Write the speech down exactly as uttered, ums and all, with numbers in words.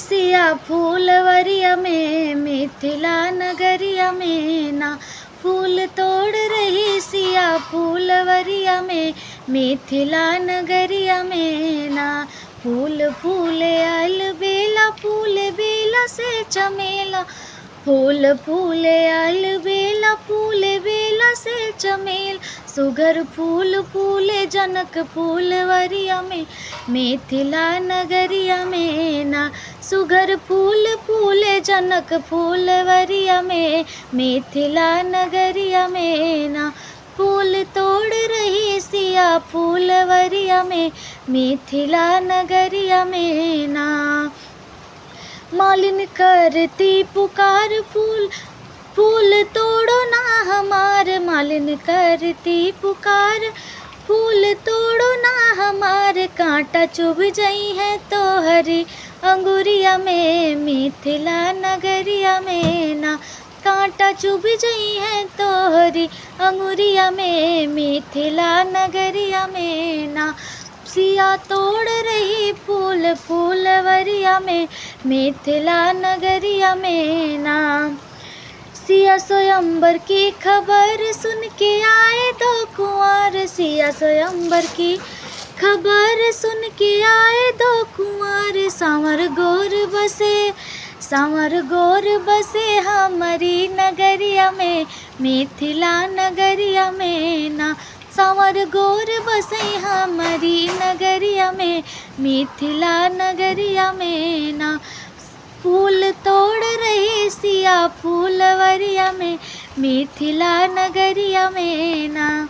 सिया फूलवरिया में, मिथिला नगरिया में ना, फूल तोड़ रही सिया फूलवरिया में, मिथिला नगरिया में ना। फूल फूले अलबेला, फूले बेला से चमेला, फूल फूले अलबेला, फूले बेला से चमेल, सुघर फूल फूले जनक फूलवरिया में, मिथिला नगरिया में ना। सुघर फूल फूले जनक फूलवरिया में, मिथिला नगरिया में ना। फूल तोड़ रही सिया फूलवरिया में, मिथिला नगरिया में ना। मालिन करती पुकार, फूल, फूल तोड़ो ना हमार। मालिन करती पुकार, फूल तोड़ो ना हमार। कांटा चुभ जइहैं तोहरी अंगुरिया में, मिथिला नगरिया में ना। कांटा चुभ जइहैं तोहरी अंगुरिया में, मिथिला नगरिया में ना। सिया तोड़ रही फूल फूलवरिया में, मिथिला नगरिया में ना। सिया स्वयंवर की खबर सुन के आए दो कुंवर, सिया स्वयंवर की खबर सुन के आए दो कुंवर। सांवर गोर बसे, सांवर गोर बसे हमरी नगरिया में, मिथिला नगरिया में ना। सांवर गोर बसे हमरी नगरिया में, मिथिला नगरिया में ना। फूल तोड़ रही सिया फूलवरिया में, मिथिला नगरिया में ना।